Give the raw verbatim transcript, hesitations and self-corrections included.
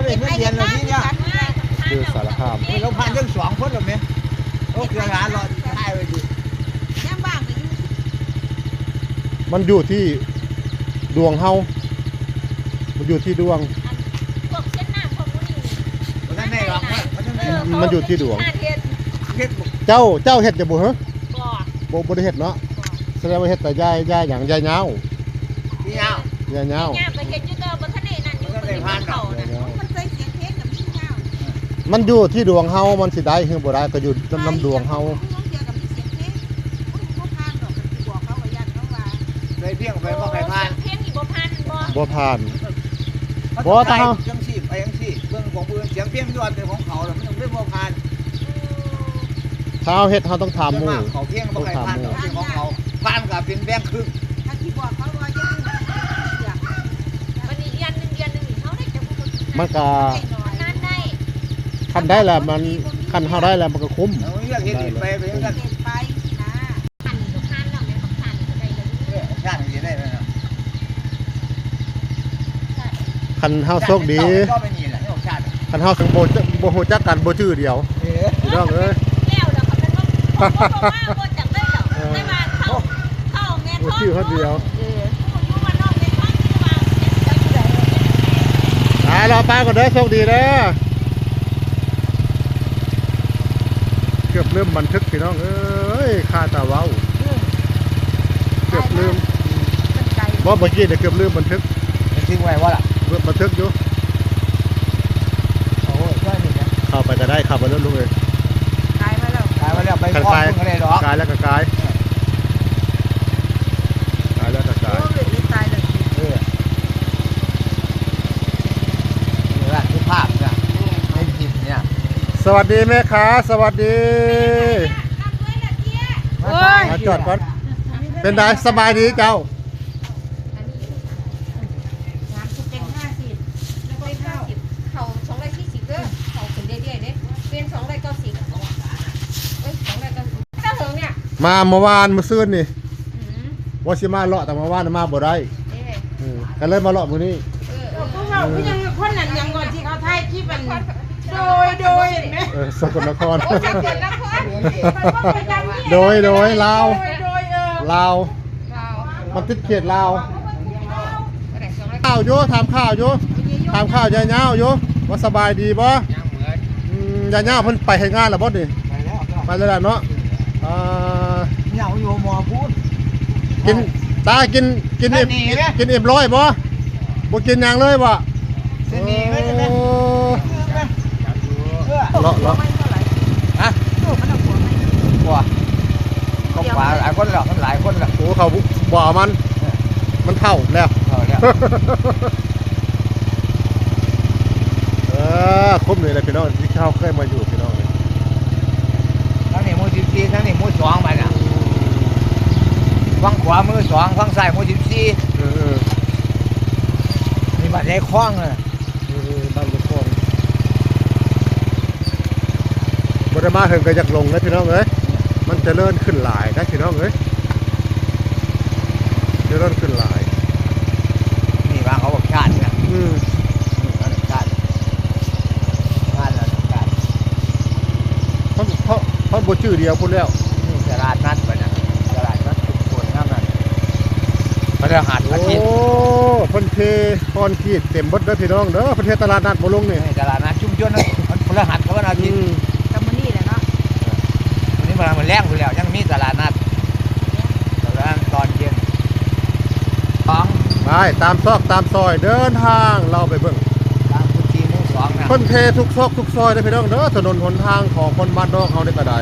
เห็นเงินเดือนเราที่เนี่ย คือสารภาพ นี่เราผ่านทั้งสองคนแล้วไหม โอ้เสียหายเราได้เลยดิ มันอยู่ที่ดวงเฮา มันอยู่ที่ดวง อันพวกเช็ดน้ำพวกพวกนี้นี่ มันนั่นแน่หรอกมันนั่นแน่หรอก มันอยู่ที่ดวง เฮ็ด เจ้า เจ้าเฮ็ดจะบ่เหรอ บ่ บ่ บ่ได้เฮ็ดเนาะ บ่ แสดงว่าเฮ็ดแต่ยาย ยายหยัง ยายยาว ยายยาว ยายยาว ยายยาวก็เฮ็ดอยู่ แต่ว่าบ่ทันได้นั่นอยู่ บ่ทันได้ผ่านดอก เพิ่นเล่นเขานะ มันใส่เสียงเพลงกับมียาว มันอยู่ที่ดวงเฮา มันสิได้หรือบ่ได้ ก็อยู่นำ นำดวงเฮา บางเทื่อก็มีเสียงเพลง มันบ่ผ่านดอก คันสิบอกเขาก็ย่านเขาว่า ใส่เพียงไปบ่ใครผ่าน เสียงเพลงนี่บ่ผ่านบ่ บ่ผ่าน บ่ ถ้าเฮา จังซี่ ไปจังซี่ เบิ่งของผู้อื่น เสียงเพลงที่ว่าเป็นของเขาน่ะ มันยังไม่บ่ผ่าน ถ้าเฮาเฮ็ด เฮาต้องถามหมู่ ส่วนมากเขาเพียงบ่ใครผ่านดอก ต้องถามหมู่ เป็นของเขา ผ่านก็เป็นแบ่งครึ่ง ถ้าสิบอกเขาว่าอย่าเพิ่งเสียง วันนี้เดือนหนึ่ง เดือนหนึ่งนี่เขาได้จักบ่ มันก็ ได้น้อย คันได้ละมัน คันเฮาได้แล้วมันก็คุ้ม เอาเรื่องเฮ็ดไป ไปจังซั่น เฮ็ดไปสินะ อันนี้ก็ผ่านแล้วแม่ บักท่านก็ได้แล้ว เออ บักท่านนี่ได้แล้วเนาะ คันเฮาโชคดี ก็ไม่มีแหละ ไม่ออกชาติ คันเฮาบ่ บ่ฮู้จักกันบ่จื้อเดียว เออ พี่น้องเอ้ย แล้วเดี๋ยวเขาเป็นว่า เขาก็ว่าบ่จักได้หรอก เออ แต่ว่าเขา เขาแม่ บ่จื้อคนเดียว เออ ผู้อยู่บ้านนอกแม่ท้องที่ว่า ตายแล้ว ไปก่อนเด้อ โชคดีเด้อ เกือบลืมบันทึกพี่น้องเอ้ย ข้าตาเว้า อืม เกือบลืม มันไกล ว่าเมื่อกี้เนี่ยเกือบลืมบันทึก บันทึกไว้ว่าล่ะ บันทึกอยู่ โอ้ย ช่วยหน่อยนะ เข้าไปก็ได้ เข้าไปแล้วลุงเอ้ย กายมาแล้ว กายมาแล้ว ไป คัน ฟ้อง กาย มึงก็ได้ดอก กายแล้วก็กาย เออ กายแล้วก็กาย โอ้ย ตายเลย เออ นี่แหละคือภาพเนี่ย ในคลิปเนี่ย สวัสดีแม่ค้า สวัสดี โอ้ย มาจอดก่อน เป็นไง สบายดีเจ้า อันนี้สามสิบ เป็นห้าสิบ แล้วก็เป็นห้าสิบ เขาสองร้อยสี่สิบเด้อ เขาขึ้นเรื่อยๆเด้อ เป็นสองร้อยเก้าสิบ เอ้ย สองร้อยเก้าสิบ เจ้าเหิงเนี่ย มาเมื่อวาน เมื่อซืนนี่ อืม ว่าสิมาเลาะ แต่เมื่อวานมาบ่ได้ เอ้ย อืม ก็เลยมาเลาะมื้อนี้ เออ เออ ก็เว้าคือยังคนนั้นยังก่อนที่เขาถ่ายคลิปอัน โดย โดย เห็นไหม เออ สกลนคร โอ้ สกลนคร โดย โดย ลาว โดย โดย เออ ลาว ลาว มันติดเขตลาว ข่าวอยู่ ถามข่าวอยู่ ถามข่าวยายยาวอยู่ ว่าสบายดีบ่ ยังเหมือน อืม ยายยาวเพิ่นไปเฮ็ดงานแล้วบ่นี่ ไปแล้วครับ ไปแล้วล่ะเนาะ อ่า เหงาอยู่หมอพูด กิน ตากิน กินอิ่ม ได้หนีไหม กินอิ่มร้อยบ่ บ่กินหยังเลยบ่ เสน่ห์เลยใช่ไหม โอ้ เออ เลาะ เลาะ ฮะ ผัว เขาขวาหลายคนแล้ว มันหลายคนแล้ว โอ้ เขาบ่เอามัน เออ มันเฒ่าแล้ว เฒ่าแล้ว เออ คุ้มเลยนะพี่น้อง ที่เขาเคยมาอยู่พี่น้อง ทั้งนี้หมู่สิบสี่ ทั้งนี้หมู่สองไปน่ะ ฝั่งขวามือสอง ฝั่งซ้ายหมู่สิบสี่ เออ เออ นี่บ้านยายคล้องน่ะ เออ บ้านยายคล้อง บ่ได้มาเฮิงก็อยากลงนะพี่น้องเอ้ย มันเจริญขึ้นหลายนะพี่น้องเอ้ย เจริญขึ้นหลาย นี่ว่าเขาบอกชาตินะ อืม นี่เขาบอกชาติ บ้านเราชาติ เขา เขา เขาบ่จื้อเดียวพุ้นแล้ว นี่ตลาดนัดไปนะ ตลาดนัดชุมชนนั่นน่ะ พฤหัสอาทิตย์ โอ้ เพิ่นเทคอนกรีตเต็มเบิดเด้อพี่น้องเด้อ เพิ่นเฮ็ดตลาดนัดบ่ลงนี่ นี่ตลาดนัดชุมชนนะ มันพฤหัสกับวันอาทิตย์ อืม กับมื้อนี้แหละเนาะ วันนี้มามื้อแลงพู้นแล้ว ยังมีตลาดนัด ตลาดนัดตอนเย็น สอง ไปตามซอกตามซอยเดินทางเลาะไปเบิ่ง ตามพื้นที่หมู่สองนะ เพิ่นเททุกซอกทุกซอยเด้อพี่น้องเด้อ ถนนหนทางของคนบ้านนอกเฮานี่ก็ได้